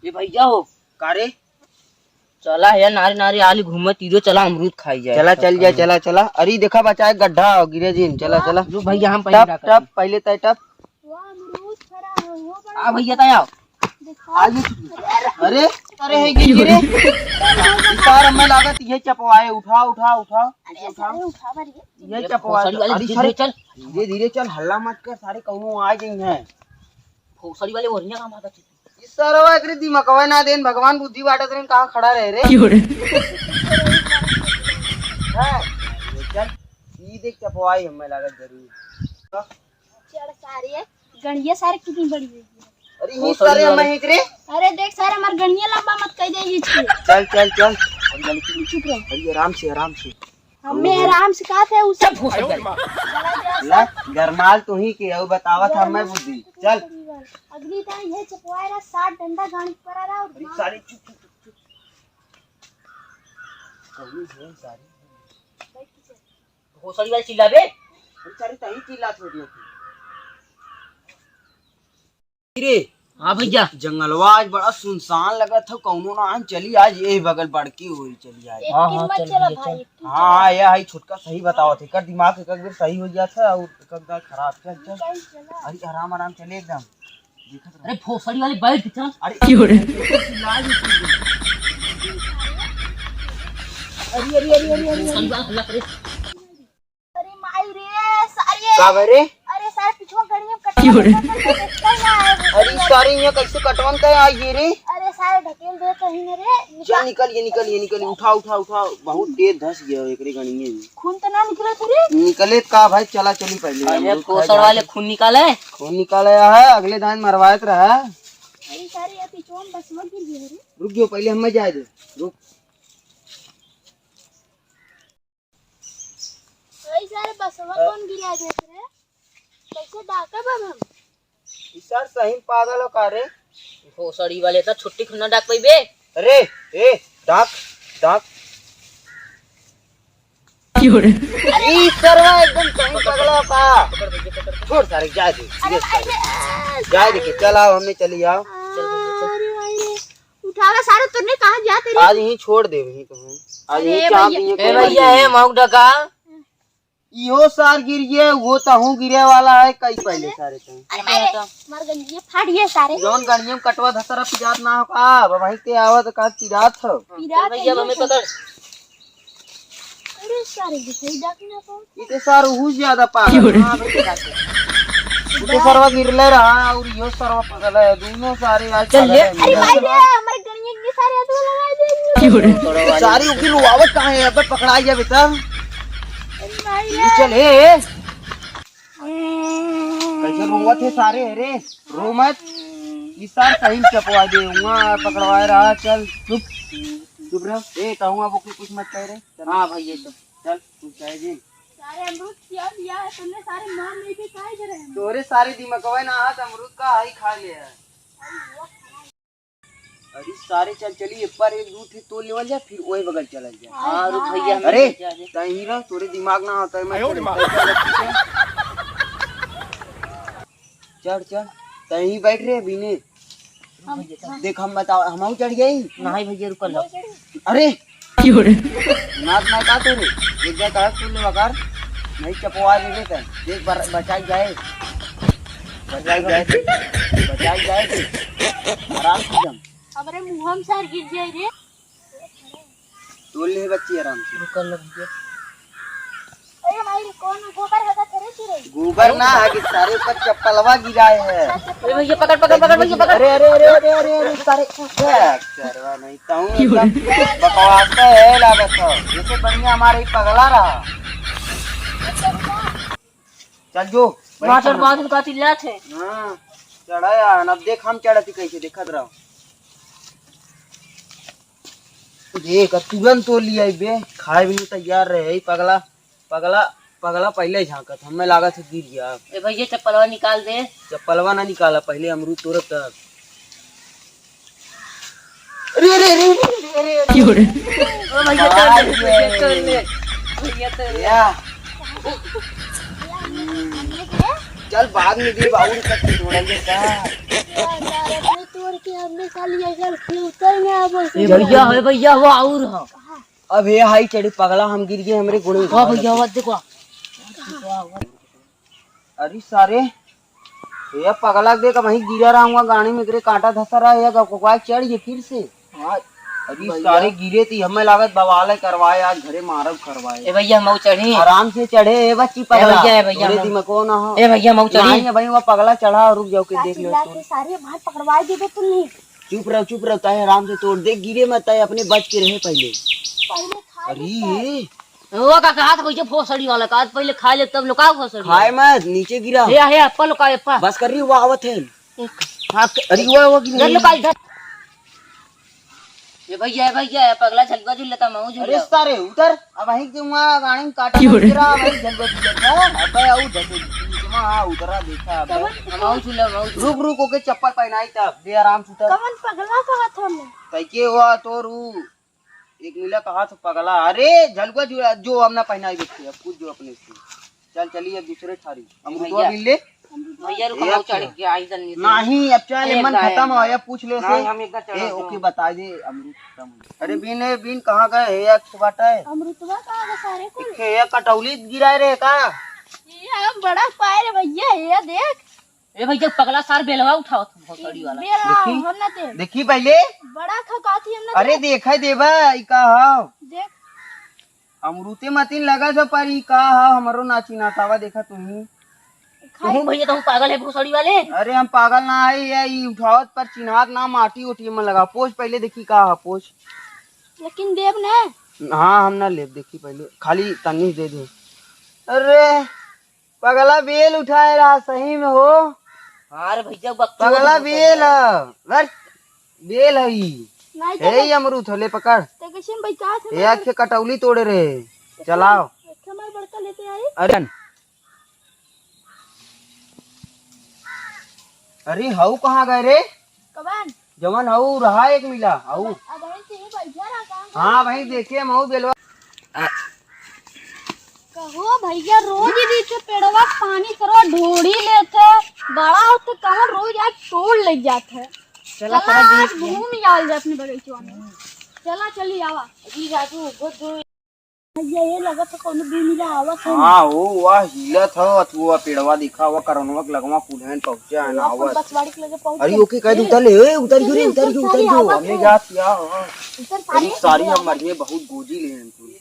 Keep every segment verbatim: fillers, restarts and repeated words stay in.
ए भैया हो। का रे? चला यार, नारी नारी आली घूमत इधर चला, अमरूद खाई जाए। चला, चल जाए, चला, चला। अरे देखा बचाए गड्ढा हो, गिरे जिन। चला, चला। रुक भैया, हम पहले टप, डाका टप, पहले तय टप। वाह, अमरूद फरा है, वो बड़ा आ भैया, तय आओ। देखा। आ ये। अरे, अरे, है गिर गिरे। इस बार हमें लागत ये चपवाए, उठा, उठा, उठा। अरे, उठा। सारे उठा, अरे। ये ये चपवाए। भोसड़ी वाले अरे, धीरे सारे, चल। धीरे, धीरे चल, हल्ला मत कर, सारे कौनो आ गई हैं। भोसड़ी वाले ओरिया का माता। ई सरवा एकरे दिमकवा ना देन, भगवान बुद्धि बांटत रहेन, कहाँ खड़ा रहे रे? क्यों रे? हाँ, चल, ई देख चपवाई हमें लागत जरूर। चढ़ सारे, गणिया सारे कितनी बड़ी हुई है। अरे, ओ, ई सारे सॉरी, हमें एक रे। अरे देख सारे, हमार गणिया लंबा मत कह दे ये चीज। चल, चल, चल। चुप रह। अरे, आराम से, आराम से। हमें आराम से कहा थे उसे। चुप हो सकता है। ला, गरमाल तू ही के, अउ बतावत हम मैं बुद्धि। चल। अगली दाई है चपवाए रहा, सात डंडा गाड़ी पर आ रहा और अरे, सारे चुप, चुप, चुप, चुप। कौन है सारे? भोसड़ी वाले चिल्ला बे। अरे, सारे तही चिल्ला छोड़ दे। रे, हाँ भैया। जंगलवा आज बड़ा सुनसान लगत ह, कौनो ना आन चली आज, यही बगल बड़की होई चली आज। एक हाँ, हाँ, किन मत चल चला भैया, भाई, चल। एक किन हाँ, चला। हाँ, ये है छोटका सही बतावत है, एकर दिमाग एक, एक बेर सही हो जात है और एक, एक बेर खराब। चल, चल। चल, चला। अरे आराम, आराम चले एकदम। देखत रह। अरे भोसड़ी वाली बैठ चल। अरे क्यों रे? अरे, अरे, अरे, अरे, अरे, भोसड़ी वाला हल्ला करे। अरे माई रे, सारे। का बा रे? अरे सारे पिछुआ गड़िया में क्यों रे? कटवा देखता ही ना है। अरे सारे यहाँ कैसे कटवन का आई ये रे? अरे सारे ढकेल दे कहीं ने रे। चल निकल, ये निकल, ये निकल, उठा, उठा, उठा, बहुत तेज धस गया एकरे गड़िया में। खून तो ना निकला तू रे? निकले का भाई, चला चली पहले अरे हम लोग कोसर खा वाले जाते। खून निकाले। खून निकाले है, अगले दान मरवाए तो रहा। अरे सारे ये पिछुआ में बसवा गिर गया रे। रुक जाओ, पहले हमें जाए दे, रुक। अरे सारे बसवा कौन गिरा देत रे? कैसे डाका बा हम? ई सर सही में पागल हो का रे? भोसड़ी वाले तो छुट्टी खुना डाक पइबे। अरे, ए, डाक, डाक। क्यों रे? ई सरवा एकदम सही पागल हो का? छोड़ सारे, जाए दे, अरे सीरियस भाई कर। रे। जाए दे के, चल आओ, हमने चली आओ। अरे भाई रे। उठावा सारे, तूने कहाँ जाते रे? आज यहीं छोड़ दे, वहीं तो हम। आज अरे यहीं चाप भैया। दिए ए कोई भैया, बात ए नहीं। मौक ढका। इहो सार गिर गए, वो तहूँ गिरे वाला है, कई पहले सारे तहूँ। अरे मारे, मार गंजिया फाड़ ये सारे। जौन गंजिया में कटवा धसरा पिरात ना हो का, अब वहीं ते आवा तो का पिरात हो। पिरात भैया, है हमें ये। पकड़। अरे सारे, दिखाई डाक ना तो। इते सार उहू ज्यादा पागल। क्यों रे? हाँ, भाई, देखा के। इते सरवा गिरले रहा और इहो सरवा पागल है, दोनों सारे आज चल पागल ले। है, अरे भाई रे, हमारे गणिया के सारे हाथ में लगा दे। क्यों रे? सारी उकी रुआवत कहाँ है? अबे पकड़ा गया बेटा। अरे भाई ये रे। चल, हे, हे। कैसे रोवत है सारे, अरे? रो मत। ई सार सही में चपवा दे, वहाँ पकड़वाए रहा, चल, चुप। चुप रह। ए, कहूँ अब ओके कुछ मत कह रे। चल। हाँ भैया, चुप। चल, तू चाहे जी। सारे अमरूद किया लिया है तुमने, सारे मार नहीं थे, काहे दे रहे हैं? तोरे सारे दिमकवा ना हाथ अमरूद का हाई खा ले है। अरे सारे चल चली, एक बार एक दू ठी तोड़ लेवल जा, फिर वही बगल चलल जा। हाँ, रुक भैया, हम अरे, लेके आ जाए। तहीं रह, तोरे दिमाग ना होता है, मैं आयो रे माँ। चढ़, चढ़, तहीं बैठ रे, बीने। हम देख, हम बताओ, हम चढ़ गई। नहीं भैया, रुकल रहो। अरे, क्यों रे? नाच ना का तोरे? एक जगह कहा सुन ले मगर, नहीं चपवा देबे त। देख बर-, बचाई जाए। बचाई जाए। बचाई जाए। आराम से जम। हमरे मुंह में सर गिर जाए रे। तोड़ ले बच्ची आराम से। रुकल रह भैया। अरे भाई, कौन गोबर हगत है रे तू रे? गोबर ना है कि सारे ऊपर चप्पलवा गिराए है। अरे भैया, पकड़, पकड़, पकड़, भैया, पकड़। अरे, अरे, अरे, सारे, सरवा नहीं, तहूँ क्यों एकदम रे? बकवास है, लागत हो। जैसे बढ़िया हमारे ही पगला रहा। चल जो, बैठ मास्टर जा। बादल का चिल्लात है। हाँ, चढ़ा यार, अब देख हम चढ़ती कैसे, देखत रहो। देख, अब तुरंत तोड़ लिया बे, खाए भी नहीं तैयार रहे, ई पगला। पगला, पगला पहले ही झांकत, हमें लागत है गिर गया। ए भैया, चप्पलवा निकाल दे। चप्पलवा ना निकाला, पहले अमरूद तोड़ब तब। अरे, अरे, अरे, अरे, अरे, अरे। क्यों रे? ओ भैया, तोड़ ले, भैया, तोड़ ले। भैया, तोड़ ले। या। चल, बाद में दे, बाबू, तक तोड़ेंगे का? यार, यार, अपने तोड़ के हमने ये चल, ये उतर में अब ए भैया, हे भैया, वो और ह। अब हे हाई चढ़ी पगला, हम गिर गए, हमरे गुण में हाँ भैया, वो देखो। अरे सारे, ये पगला देख, वहीं गिरा रहा हूँ गाड़ी में, एकरे कांटा धंसा रहा है, या कोकवा चढ़ गए फिर से। हाँ, अरे भैया। सारे गिरे थी, हमें लागत बवाल है करवाए, आज घरे मारब करवाए। ए भैया, मऊ चढ़ी। आराम से चढ़े, ए बच्ची ए पगला। भैया, ए भैया, थोड़े मऊ। दिमाग को ना हो। ए भैया, मऊ चढ़ी। नहीं है भाई, वो पगला चढ़ा, रुक जाओ के का देख लो चिल्ला तू। के सारे भाई पकड़वाए देबे तू नहीं। चुप रहो, चुप रहो, ताए आराम से तोड़ दे, गिरे मत, ताए अपने बच के रहे पहले। पहले खा अरे ले। ये वो का कहा था भैया, भोसड़ी वाला का, आज पहले खा ले तब लोग का भोसड़ी खाए वाला? मत, नीचे गिरा। हे, हे, अप्पा लोग का, अप्पा। बस कर रही, वो आवत है। हाँ, क-, अरे वो, वो गिरा। इधर लोग का, इधर। ये भैया, ये भैया, ये पगला झलुआ झूल लेता, मैं अरे झूल। सारे, उतर। अब वहीं के वहाँ गाड़ी में काटा क्यों रे? गिरा, वहीं झलुआ झूल लेता। अबे, आओ, झलुआ झूल, वहाँ उतरा देखा, अबे। कवन? हम आओ झूल, हम आओ झूल। रुक, रुक, ओके चप्पल पहनाई तब, दे आराम से उतर। कवन पगला कहत हमें? तैके हुआ तोर ऊ एक मिला कहा तो पगला। अरे झलुआ जो, जो हम ना पहनाई बच्चे, अब कुछ जो अपने से। चल चलिए अब दूसरे ठारी। अमरुदवा भैया। मिल ले। भैया रुको, ए, हम अच्छा। चढ़ के आई जल्दी से। नहीं, अब चल, ए, मन गाय। खत्म हो, अब पूछ ले से। नहीं, हम एक बार चढ़ ए, जाओ। ओके, बता दे, अमरुद खत्म हो गया। अरे बीन, ए बीन, कहाँ गए? हे, एक बाटा है। अमरुदवा कहाँ गए सारे कुल? एक, एक कटौली गिरा रे का? ये हम बड़ा पाए रे भैया, ये देख। ए भैया, पगला सार बेलवा उठावत भोसड़ी वाला। बेलवा, देखी? हम ना दे। देखी पहले। बड़ा खकाती हम ना अरे दे। देखा देबा, ई का हाव? देख। अमरूते मतिन लगा छ, पर ई का हाव, हमरो ना चिन्हातावा, देखा तुही। खाई। तुहू भैया, तुहू पागल है भोसड़ी वाले। अरे हम पागल ना है, ये ई उठावत पर चिन्हात ना, माटी ओटी में लगा। पोछ पहले देखी का हाव, पोछ। लेकिन देब ने। हाँ, हम ना लेब, देखी पहले, खाली तन्नी दे दे। अरे पगला बेल उठाए रहा सही में हो। हाँ रे भैया, बक पगला चोद बेल होता है। ह, बस बेल है ई। नहीं तो हे बस अमरूद हो, ले पकड़। ते कैसे में बैठा थे ए, हमारे आँख के कटौली तोड़े रहे। एक चलाओ। एक हमारे बड़का लेते आए। अरे। अरे, हऊ कहाँ गए रे? कवन? जवन हऊ रहा एक मिला, हऊ। अब, अब वहीं से ही बैठा रहा, कहाँ गए? हाँ, वहीं देखे हम हऊ बेलवा। कहो भैया, रोज ही बीच पेड़वा पानी सरवा ढोड़ी लेत है, बड़ा होत कहाँ रोज आज तोड़ ले जात है। चला, चला, चला, आज देख ले। घूम आल जाए अपने बगीचवा में। चला, चली आवा। अभी राजू, वो जो भैया, ये लगत है कौनो बीमिला आवत है। हाँ, वो, वह हिलत है, अथुआ पेड़वा दिखा, वह करनवा के लगवा कुल्हन पहुँचा है ना वो अपन आवत। बसवाड़ी के लगे पहुँच अरे, गए। ओके, कह दे, ए, उतर ले, ए, उतर जो, ए, उतर जो, उतर उतर जो, जो, उतर हमने जो। जात किया, हाँ। उतर सारे, अरे, सारी उतर हम जो। मरिए बहुत गोजी ले हैं तू।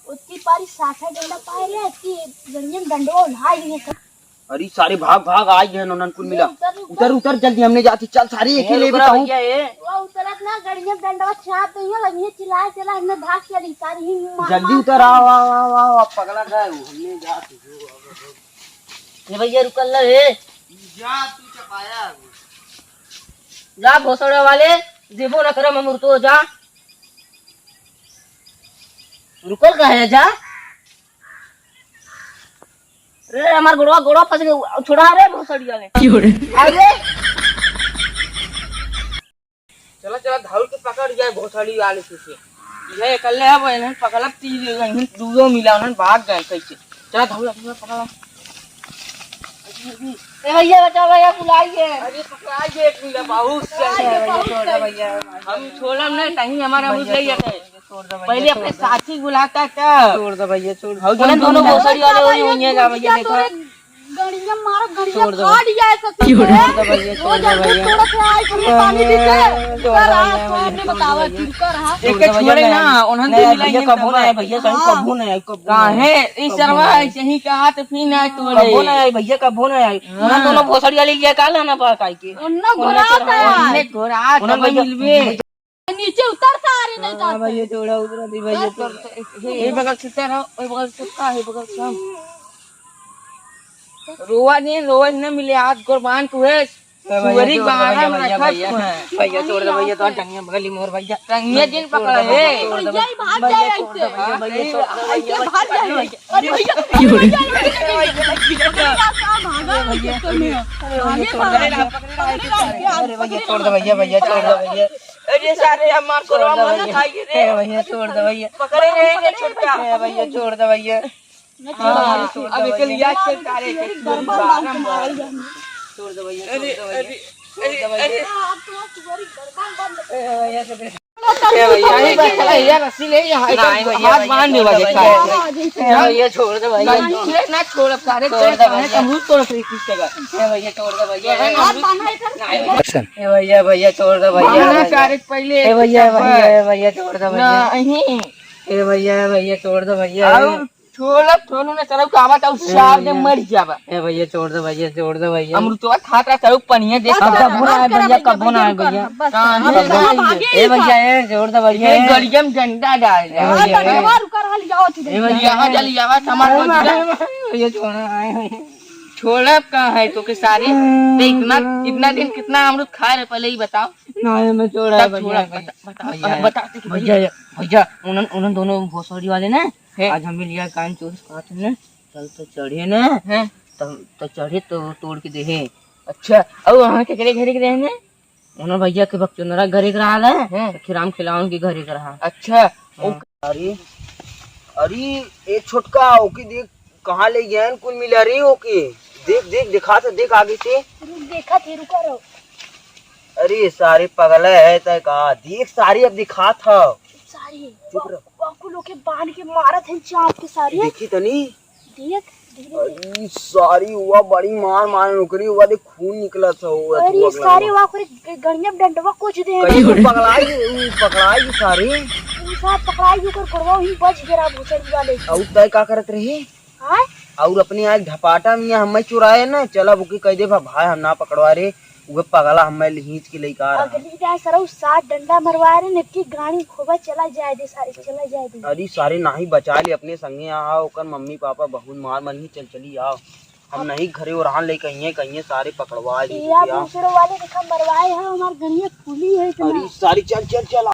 उतनी पारी साठा डंडा पाए ले, इतनी गड़ियन डंडवा उल्हाई लिए सब। अरे सारे भाग, भाग, आ गए ननन कुल मिला। उतर, उतर। उतर, उतर, जल्दी हमने जाती, चल सारे एक ही ए, ले रुक रहा बताऊं। भैया, ए। वो उतरत ना, गड़ियन डंडवा छाप दे, लगिए चिल्लाए, चला, हमने भाग चली, सारी ही मार, जल्दी मार उतर, कर। आओ, आओ, आओ, आओ, आप पगला गए हो, हमने जाती। ए भैया, रुकल ना रे। जा, तू चपाया। जा, भोसड़ा वाले, देबो ना करम हम तो, जा। रुकल का है, जा। रे, हमार गोड़वा, गोड़वा फंस गया, छोड़ा रे, भोसड़िया ने। क्यों रे? अरे। चला, चला, धौल के पकड़ जाए भोसड़ी वाले से, से। ये अकेले अब इन्हें पकड़ब, तीन, इन्हें दूधो मिला, उन्हें भाग गए कैसे। चला, धौल, धौल, पकड़। ए भैया, बचाओ भैया, बुलाइए। अरे, पकड़ाइए एक मिला, बहुत अरे, सही। भैया, छोड़ दे भैया। हम छोड़ब नहीं, कहीं हमारा भैया, मुझे छोड़ दे। छोड़ दे भैया, पहले अपने छोड़ दे। साथी बुलाता था। छोड़ दे भैया, छोड़ दे। उन्हें दोनों भोसड़ी वाले वही हुई हैं, जा भैया, देखो। गड़िया मारो, गड़िया छोड़ दे। फाट जाए ससुर के। छोड़ दे भैया, छोड़ दे भैया। तोड़ा के आई, तुमने पानी पी के। छोड़ दे भैया, छोड़ दे भैया। छोड़ दे भैया। एक छोड़ दे भैया, छोड़े ना, उन्हें नहीं, दे भैया, मिलाइए कबो ना आए भैया, सही हाँ। कबो ना आए, कबो ना आए। काहे? ई सरवा ऐसे ही कहा तो फिर ना तोड़े। कबो ना आए भैया, कबो ना आए। हाँ। उन्हें दोनों भोसड़ी वाले ये का लाना पा काई के? उन्हें उन्हें घोड़ा तो होता है। उन्हें घोड़ा उन्हें कबो भैया, मिलबे। नीचे उतर सारे नहीं हाँ, जाते। भैया, थोड़ा उतरा दी, भैया, उतर। थोड़ा। ये बगल से उतर, हाँ, ये बगल से का है, बगल से हम। रोवा नहीं, रोवा नहीं मिले, आज कुर्बान तू है। ए, भैया, सुअरी छोड़ दे, बारह भैया, में भैया, रखा भैया। तू है। भैया, छोड़ दे, भैया, तो टंगिया बगली मोर, भैया। टंगिया जिन छोड़ दे, पकड़ा भैया, है। छोड़ दे, भैया ही भाग भैया, जाए छोड़ दे, ऐसे। भैया, भैया, छोड़ दे, ऐसे भैया। भाग जाए। अरे, भैया, भैया, भैया, भैया, भैया, भागा, भैया, भैया, छोड़ दे, भागे, भैया, भागे, पकड़ रहा है, अरे, भैया, छोड़ दे, भैया, भैया, छोड़ दे, भैया। अरे सारे हमार छोड़ कोरवा दे मत भैया। खाइए रे। ए भैया, छोड़ दे भैया। पकड़े रे, रे छोटका। ए भैया, छोड़ दे भैया। हाँ, छोड़ दे अब एक भैया। लिया के तारे के छोड़ दे भैया, छोड़ दे भैया। अरे, अरे। अरे, अरे। ए भैया, ए भैया, रस्सी ले, यहाँ, नहीं भैया, हाथ भैया, बांध दे छोड़ दे भैया। ए भैया, छोड़ दे भैया। नहीं, ये ना छोड़, अब सारे छोड़ दे भैया। हम तोड़ से कुछ जगह। ए भैया, छोड़ दे भैया। हाथ बांधा है सर। नहीं भैया। ए भैया, भैया, छोड़ दे भैया। बांधा सारे पहले। ए भैया, भैया, ए भैया, छोड़ दे भैया। नहीं। ए भैया, भैया, छोड़ दे भैया। छोड़ब थोनू ने सरऊ का आवत, अउ ए साफ दे भैया। मर जाबा। ए भैया, छोड़ दे भैया, छोड़ दे भैया। अमरुतवा खात रहा सरऊ पनिया दे। अब कबो ना आए भैया, कबो ना आए भैया। बस, कहाँ हम है? कहाँ भागे ए भैया, ए, छोड़ दे भैया, ये ए। गड़िया में डंडा डाल दे। ए भैया, ए। रुका रहा, ले जाओ, ए भैया, यहाँ चली जावा, सामान ए मत भैया, जा। ए भैया, छोड़ा, आए भैया। छोड़ब कहाँ है तो के सारे? ते इतना, इतना दिन कितना अमरुत खाए रहे, पहले ही बताओ। ना, ये मैं छोड़ा तब भैया, छोड़ा, भैया। बता, बता, भैया, बता, भैया, भैया, उन्हन, उन्हन दोनों भोसड़ी वाले ना, हैं? आज हमें लिया कान चोर साथ में, चल तो चढ़े ना, हैं? तो, तो चढ़े तो तोड़ के देहे। अच्छा, अउ वहाँ केकरे घरे के रहे ने? उन्हन भैया के भक्चोनरा घरे के रहा है, हैं? तो खिराम खिलावन के घरे के रहा। अच्छा, हाँ। अरे, अरे, ए छोटका, ओके देख, कहाँ ले गए कुल मिला रे ओके? देख, देख, दिखा तो देख आगे से। रुक, देखा थे, रुका रहो। अरे, सारे पगला है तय का? देख, सारे अब दिखात ह। सारे चुप रह। वा-, वाकु लोग के बांध के मारत हैं चाप के सारे। देखी तनी। देख, धीरे धीरे। अरे, सारी हुआ बड़ी मार मार नौकरी हुआ, देख खून निकला था हुआ, अरे, हुआ सारे गलवा। वाकु रे ग-, गड़िया में डंडवा कुछ दे। कहीं वो पकड़ाई, वो पकड़ाई सारे। वो साहब पकड़ाई ओकर गोड़वा ही बच गया भोसड़ी वाले। और तय का करत रही? हाँ? और अपने आज ढपाटा में हमें चुराए ना, चला बुकी कह दे भा-, भाई हम ना पकड़वा रे, उहे पगला हमें लिहीच के लइका रहा। अगली दाय सरऊ सात डंडा मरवा रे, नक्की गाड़ी खोबा चला जाए दे सारे, चला जाए दे। अरे सारे नाही बचा ले अपने संगे आ, ओकर मम्मी पापा बहुत मार मरही, चल चली आओ। हम नहीं घरे ओरहान ले कहिए, कहिए सारे पकड़वा दी या तुझे, आ। दूसरे वाले देखा मरवाए है, हमार गणिया खुली है इतना। अरे सारी चल चल चल।